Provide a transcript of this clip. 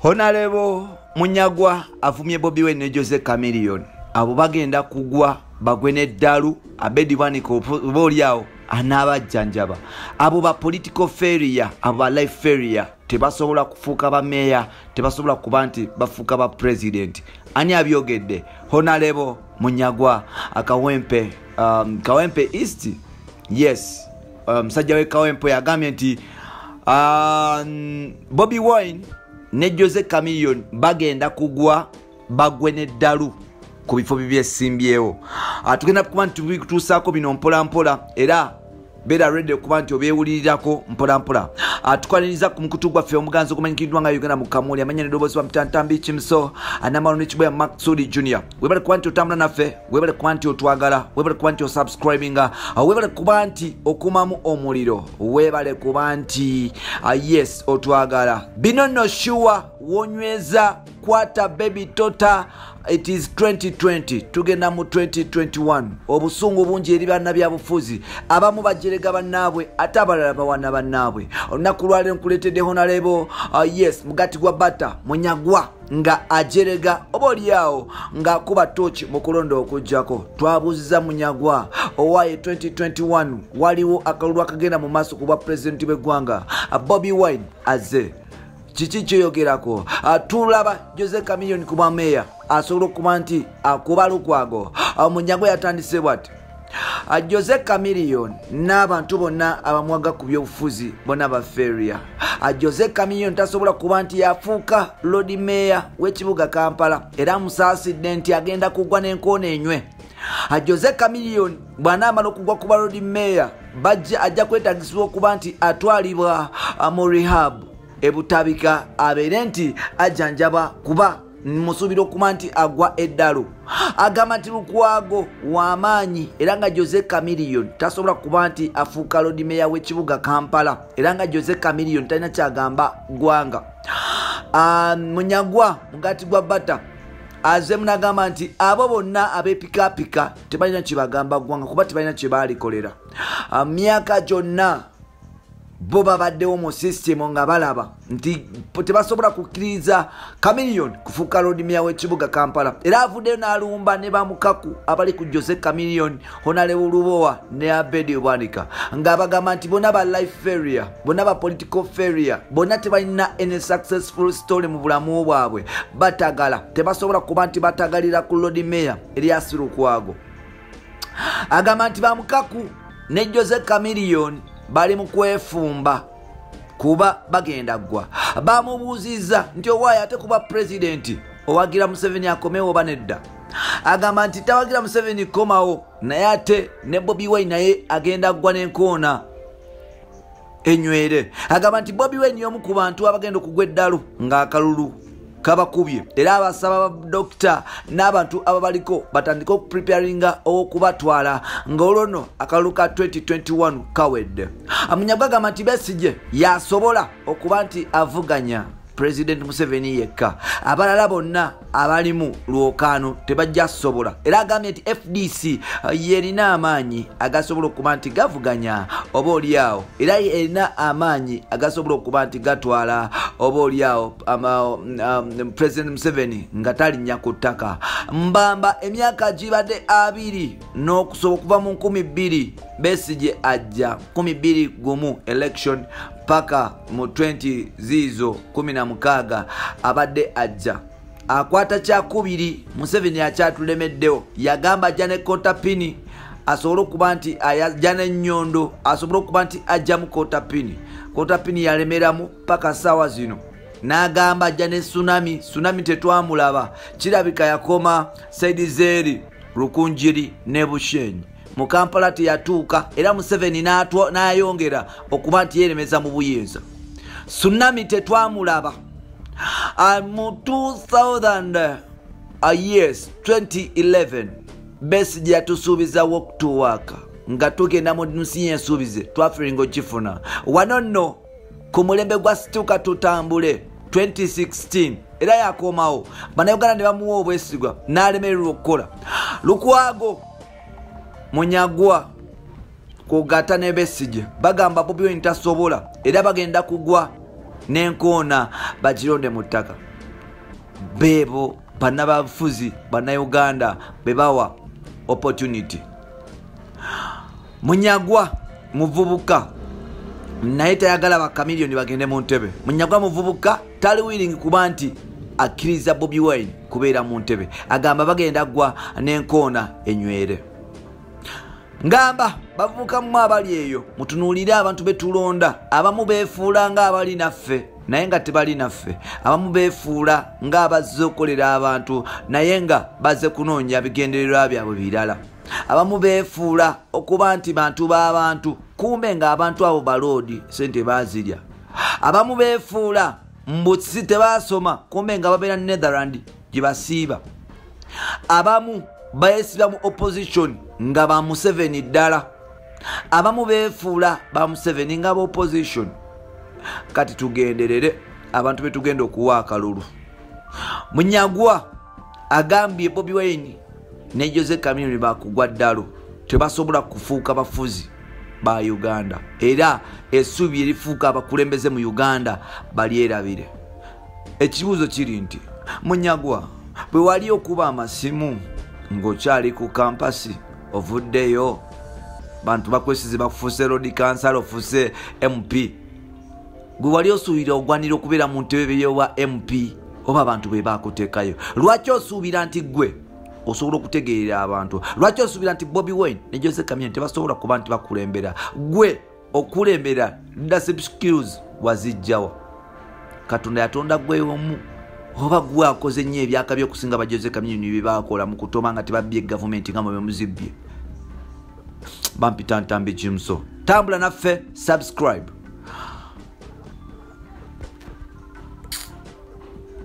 Honorable Munyagwa avumye Bobi Wine ne Jose Chameleone. Abo bagenda kugwa bagwe n'eddalu Abedi Bwanika oba oliawo anaabajjanjaba. Abo ba political failure, abo ba life failure, tebasobola kufuuka ba meya, tebasobola kuba nti bafuuka ba president. Ani abyogedde? Honorable Munyagwa Kawempe, Kawempe East. Yes, musajja we Kawempe yagambye nti Bobi Wine ne Jose Chameleone bagenda kugwa bagwe n'eddalu ku bifo byesimbyewo. Tugenda kuba nti tubituusaako bino mpola mpola, era beera ready okuba nti obyewulirirako mpola mpola. Tukwaniriza ku mukutu gwaffe omuganzi ogumanyikiddwa nga Uganda mu Kamuli, amanya n'eddoboozi wa Mtantambi Kimso Anamalo n'Ekiboya Maksudi Junior. Webale kuba nti otambula naffe, webale kuba nti otwagala, webale kuba nti osubscribinga, webale kuba nti okumamu omuliro, webale kuba nti yes otwagala. Bino nno sure wonyweza kwata baby tota. It is 2020, tugenda mu 2021. Obusungu bungi eri bannabyabufuzi, abamu bajerega bannaabwe ate abalala bawana bannaabwe. Olunaku lwaleero nkuleetedde Honorable yes mugati gwa Bata Munyagwa nga ajerega oba oliawo ng'akuba tooki mu kulonda okujjako. Twabuuziza Munyagwa owaaye 2021 waliwo akalulu akagenda mu maaso ku bwa pulezidenti bw'eggwanga, Bobi Wine azze, kiki kyoyogerako? Tulaba Jose Chameleone ku bwa meeya asobola okuba nti akuba Lukwago. Munyagwa yatandise bw'ati: Jose Chameleone n'abantu bonna abamwaga ku byobufuzi bonna ba failure. Jose Chameleone tasobola kuba nti yafuuka Lord Mayor w'ekibuga Kampala, era amusaasidde nti agenda kugwa n'enkoona enywe. Jose Chameleone bw'anaamala okugwa ku ba Lord Mayor, ajja kwetaagisibwa okuba nti atwalibwa mu rehab ebutabika, abeere nti ajjanjaba kuba musuubira okuba nti agwa eddalu. Agamba nti Lukwago w'amaanyi, era nga Jose Chameleone tasobola kuba nti afuuka Lord Mayor w'ekibuga Kampala, era nga Jose Chameleone talina kyagamba ggwanga. Munyagwa mugati gwa Bata azemu n'agamba nti abo bonna abeepikaapika tebalina kye bagamba ggwanga kuba tebalina kye baalikolera. Myaka gyonna bo babaddewo mu sisitemu nga balaba nti tebasobola kukkiriza Chameleone kufuuka Lord Mayor w'ekibuga Kampala, era avuddeyo n'alumba ne bamukaku abali ku Jose Chameleone, Honorable Lubowa ne Abedi Bwanika, ng'abagamba nti bonna ba life failure, bonna ba political failure, bonna tebalina any successful story mu bulamu bwabwe, batagala, tebasobola kuba nti batagalira ku Lord Mayor Erias Lukwago. Agamba nti bamukaku ne Jose Chameleone bali mu kwefumba kuba bagenda ggwa. Bamubuuzizza nti owaayo ate kuba pulezidenti owagira Museveni akomewo oba nedda? Agamba nti tawagira Museveni komawo, naye ate ne Bobi Wine naye agenda ggwa n'enkoona enywere. Agamba nti Bobi Wine y'omu ku bantu abagenda okugwa eddalu ng'akalulu kabakubye, era abasaba badokita n'abantu ababaliko batandike okupreparinga okubatwala ng'olwo nno akalulu ka 2021 kawedde. Munyagwa agamba nti Besigye yasobola okuba nti avuganya President Museveni yekka, abalala bonna abalimu lwokaano tebajja kusobola. Era agambye nti FDC yerina amaanyi agasobola okuba nti gavuganya oba oliawo, era erina amaanyi agasobola okuba nti gatwala oba oliawo President Museveni nga talinnya ku ttaka. Mbamba emyaka gibadde 20 n'okusoba okuva mu 2000 Besigye ajja 2001 election paka mu 2016 abadde ajja akwata kyakubiri. Museveni akyatulemeddewo, yagamba ajja ne kotapini asobole okuba nti ajja n'ennyondo, asobole okuba nti ajjamu kotapini. Kotapini yalemeramu paka ssaawa zino. N'agamba ajja ne tsunami, tsunami tetwamulaba, kirabika yakoma saidi zeeri Rukunjiri ne Bushenyi. Mu Kampala teyatuuka, era Museveni n'ayongera okuba nti yeeremeza mu buyinza. Tsunami tetwamulaba. Mu 2000 yes 2011 Besigye yatusuubiza walk to work nga tugenda mu nsi y'ensuubize, twafiringa okifuna. Wano nno ku mulembe gwa Situka Tutambule 2016 era yakomawo, bannayuganda ne bamuwa obwesigwa n'alemererwa okukola. Lukwago Munyagwa kugata ne Besigye bagamba Bobi Wine tasobola, era bagenda kugwa. N'enkoona bagironde mu ttaka. Beebo bannabafuzi bannayuganda be bawa opportunity. Munyagwa muvubuka naye tayagala bakamiliyoni bagende mu ntebe. Munyagwa muvubuka tali willing kuba nti akkiriza Bobi Wine kubeera mu ntebe, agamba bagenda gwa n'enkoona enywere. Ngamba bavubuka mmwe abali eyo, mutunuulire abantu betulonda. Abamu beefuula ng'abali naffe naye nga tebali naffe, abamu beefuula ng'abazze okukolera abantu naye nga bazze kunoonya bigendererwa byabwe birala, abamu beefuula okuba nti bantu b'abantu kumbe ng'abantu abo baloodi sente baazirya, abamu beefuula mbu si tebaasoma kumbe nga babeera Netherland gye basiiba, abamu beesiba mu opposition nga ba Museveni ddala, abamu beefuula ba Museveni nga ba opposition. Kati tugenderere abantu betugenda okuwa akalulu. Munyagwa agambye Bobi Wine ne Jose Chameleone bakugwa ddalo, tebasobola kufuuka bafuzi ba Uganda, era essuubi erifuuka abakulembeze mu Uganda balyerabire. Ekibuuzo kiri nti Munyagwa, bwe wali okuba amasimu ng'okyali ku kampasi ovuddeyo, bantu bakwesize bakufuuse road council, ofuuse MP, gwe wali osuubira ogwanira okubeera mu ntebe y'obwa MP oba abantu be bakuteekayo? Lwaki osuubira nti gwe osobola okutegeerera abantu? Lwaki osuubira nti Bobi Wine ne Jose Chameleone tebasobola kuba nti bakulembera? Gwe okulembera leadership skills wazijjawa? Katonda yatonda gwe omu oba gwe akoze nnyo ebyaka by'okusinga ba Jose Chameleone bye baakola mu kutoma nga tebabbye gavumenti nga mwe muzibbye? Bampita Ntambi Jimso, tambula naffe, subscribe.